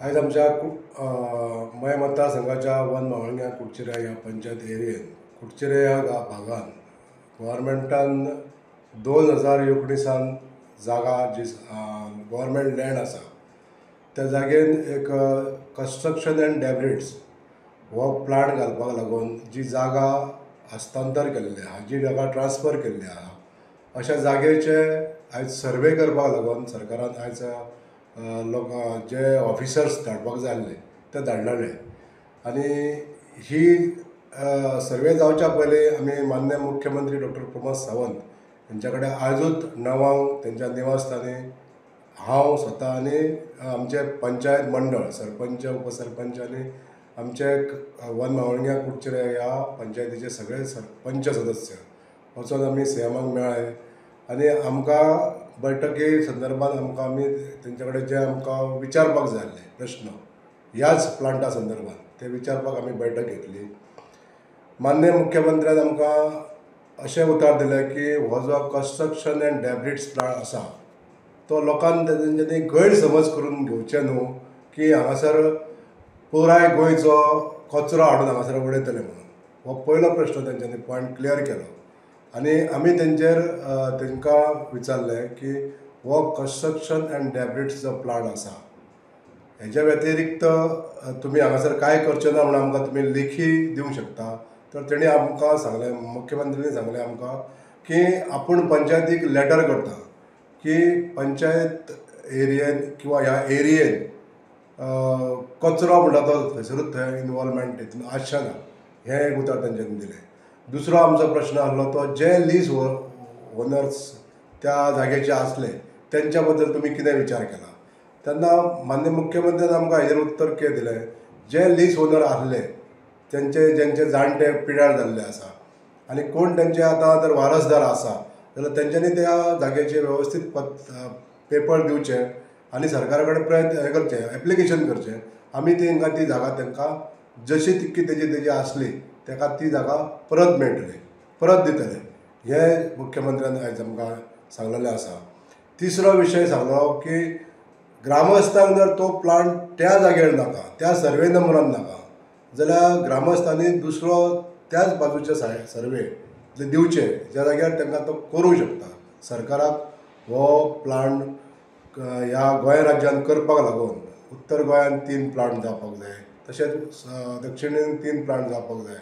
आयज आमच्या मयें मतदारसंघाच्या वन मावळंग्या कुडचिऱ्या ह्या पंचायत एरियेन कुडचिरे ह्या भागान गोवोरमेंटान 2019 जागा जी गोवोरमेंट लँड आसा त्या जागेन एक कन्स्ट्रक्शन एंड डॅब्रिड्स हो प्लांट घालपाक लागून जी जागा हस्तांतर केल्ली आहा, जी जागा ट्रान्सफर केल्ली आहा, अशा जागेचे आयज सर्वे करपाक लागून सरकारान आयज लोक जे ऑफिसर्स धाडपाक जाय आसले ते धाडलेले. आनी ही सर्वे जावच्या पयलीं आमी मान्य मुख्यमंत्री डॉक्टर प्रमोद सावंत हेंच्या कडेन आयजूच 9 तेंच्या निवासस्थानी हांव स्वता आनी आमचे पंचायत मंडळ सरपंच उपसरपंच आनी आमचे वन मावळंग्या कुडचिरे ह्या पंचायतीचे सगळे सरपंच सदस्य वचोन आमी सीएमाक मेळ्ळे आनी आमकां बैठकी संदर्भात आमकां आमी तेंच्या कडेन जे आमकां विचारपाक जाय आसले प्रश्न ह्याच प्लांटा संदर्भात ते विचारपाक आमी बैठक घेतली. मान्य मुख्यमंत्र्यान आमकां अशें उतर दिलें की हो जो कन्स्ट्रक्शन एंड डॅब्रिड्स प्लांट आसा तो लोकांक तेंच्यांनी गैरसमज करून घेवचें न्हू की हांगासर पुराय गोंयचो कचरो हाडून हांगासर उडयतले म्हणून. हो पयलो प्रश्न तेंच्यांनी पॉयंट क्लियर केलो आनी आमी तेंचेर तेंकां विचारलें की हो कन्स्ट्रक्शन एंड डॅब्रिड्स जो प्लांट आसा हेज्या व्यतिरिक्त तुमी हांगासर कांय करचें ना म्हणून आमकां तुमी लेखी दिवंक शकता. तर तेणी आमकां सांगलें, मुख्यमंत्र्यांनी सांगलें आमकां की आपूण पंचायतीक लेटर करता की पंचायत एरियेन किंवा ह्या एरियेन कचरो म्हणटा तो थंयसरूच थंय इनवॉल्वमेंट हितून आसचें ना, हें एक उतर तेंच्यांनी दिलें. दुसरो आमचो प्रश्न आसलो तो जे लीज ओनर्स त्या जाग्याचे आसले तेंच्या बद्दल तुमी कितें विचार केला. तेन्ना मान्य मुख्यमंत्र्यान आमकां हेजेर उत्तर कितें दिलें, जे लीज ओनर आसले तेंचे जेंचे जाणटे पिड्यार जाल्ले आसा आनी कोण तेंचे आतां जर वारसदार आसा जाल्यार तेंच्यांनी त्या जाग्याचे वेवस्थीत पेपर दिवचे आनी सरकारा कडेन प्रयत्न हें करचें, एप्लिकेशन करचें. आमी तेंकां ती जागा तेंकां जशी तितकी तेजी तेजी आसली तेका ती जागा परत मेळटली, परत दितले, हें मुख्यमंत्र्यान आयज आमकां सांगलेलें आसा. तिसरो विशय सांगलो की ग्रामस्थांक जर तो प्लांट त्या जाग्यार नाका, त्या सर्वे नंबरान नाका जाल्यार ग्रामस्थांनी दुसरो त्याच बाजूचे सर्वे जे दिवचे ज्या जाग्यार तांकां तो करूंक शकता. सरकाराक हो प्लांट ह्या गोंय राज्यान करपाक लागून उत्तर गोंयान 3 प्लांट जावपाक जाय, तशेंच दक्षिणेन 3 प्लांट जावपाक जाय,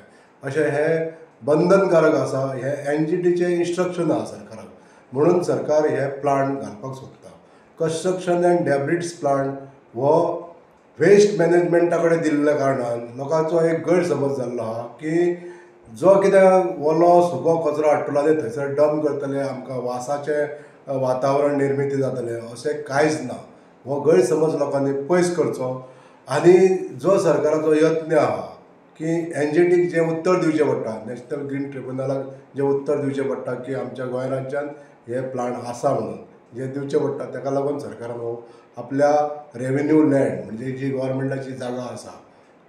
अशें हें बंधनकारक आसा. हें एनजीटीचें इन्स्ट्रक्शन आसा सरकाराक, म्हणून सरकार हे प्लांट घालपाक सोदता. कन्स्ट्रक्शन एंड डॅब्रिड्स प्लांट हो वेस्ट मॅनेजमेंटा कडेन दिल्ल्या कारणान लोकांचो एक गैरसमज जाल्लो आहा की जो कितें ओलो सुको कचरो हाडटलो आनी थंयसर डंप करतले, आमकां वासाचें वातावरण निर्मिती जातलें, अशें कांयच ना. हो गैरसमज लोकांनी पयस करचो आनी जो सरकाराचो यत्न आहा की एनजीटीक जें उत्तर दिवचें पडटा, नॅशनल ग्रीन ट्रिब्युनलाक जें उत्तर दिवचें पडटा की आमच्या गोंय राज्यान हे प्लांट आसा म्हणून जें दिवचें पडटा, ताका लागून सरकारान हो आपल्या रेवेन्यू लँड म्हणजे जी गोवोरमेंटाची जागा आसा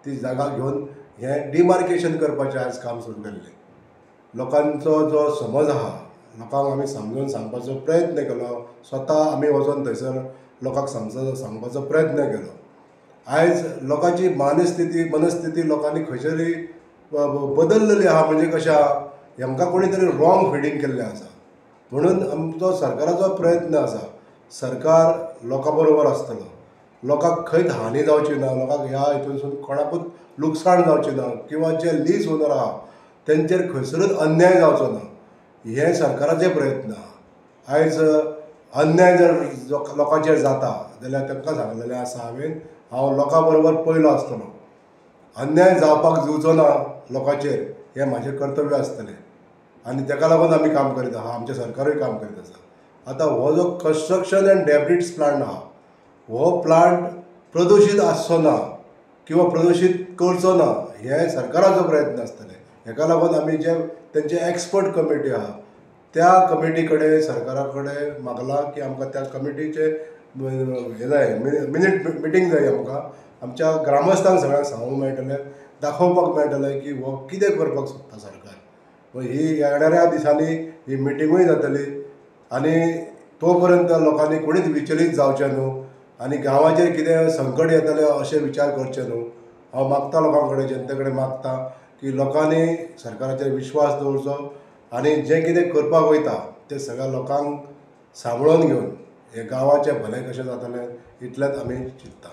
ती जागा घेवन हें डिमार्केशन करपाचें आयज काम सुरू केल्लें. लोकांचो जो समज आहा लोकांक आमी समजून सांगपाचो प्रयत्न केलो, स्वता आमी वचोन थंयसर लोकांक सांगपाचो प्रयत्न केलो. आयज लोकांची मनस्थिती लोकांनी खंयसरी बदल्लेली आहा, म्हणजे कशें आहा हेंकां कोणी तरी रॉंग फिडींग केल्लें आसा. म्हणून आमचो सरकाराचो प्रयत्न आसा, सरकार लोकां बरोबर आसतलो, लोकांक खंयच हानी जावची ना, लोकांक ह्या हितूनसून कोणाकूच लुकसाण जावचें ना किंवा जे लीज ओनर आहा तेंचेर खंयसरूच अन्याय जावचो ना, हे सरकाराचे प्रयत्न आहा. आयज अन्याय जर लोकांचेर जाता जाल्यार तांकां सांगलेलें आसा हांवें, हांव लोकां बरोबर पयलो आसतलो, अन्याय जावपाक दिवचो ना लोकांचेर, हें म्हाजें कर्तव्य आसतलें आनी ताका लागून आमी काम करीत आहा, आमचें सरकारूय काम करीत आसा. आतां हो जो कन्स्ट्रक्शन एंड डॅब्रिड्स प्लांट आहा हो प्लांट प्रदुशीत आसचो ना किंवा प्रदुशीत करचो ना हे सरकाराचो प्रयत्न आसतले. हेका लागून आमी जे तेंचे एक्सपर्ट कमिटी आहा त्या कमिटी कडेन सरकारा कडेन मागलां की आमकां त्या कमिटीचे हें जाय, मिनीट मिटींग जाय आमकां, आमच्या ग्रामस्थांक सगळ्यांक सांगूंक मेळटलें, दाखोवपाक मेळटलें की हो कितें करपाक सोदता सरकार. ही येणाऱ्या दिसांनी ही मिटिंगूय जातली आनी तो पर्यंत लोकांनी कोणीच विचलीत जावचें न्हू आनी गांवाचेर कितें संकट येतलें अशें विचार करचे न्हू. हांव मागता लोकां कडेन, जनते कडेन मागता की लोकांनी सरकाराचेर विश्वास दवरचो आनी जें कितें करपाक वयता तें सगळ्या लोकांक सांबाळून घेवन हें गांवाचें भलें कशें जातलें इतलेंच आमी चिंत्ता.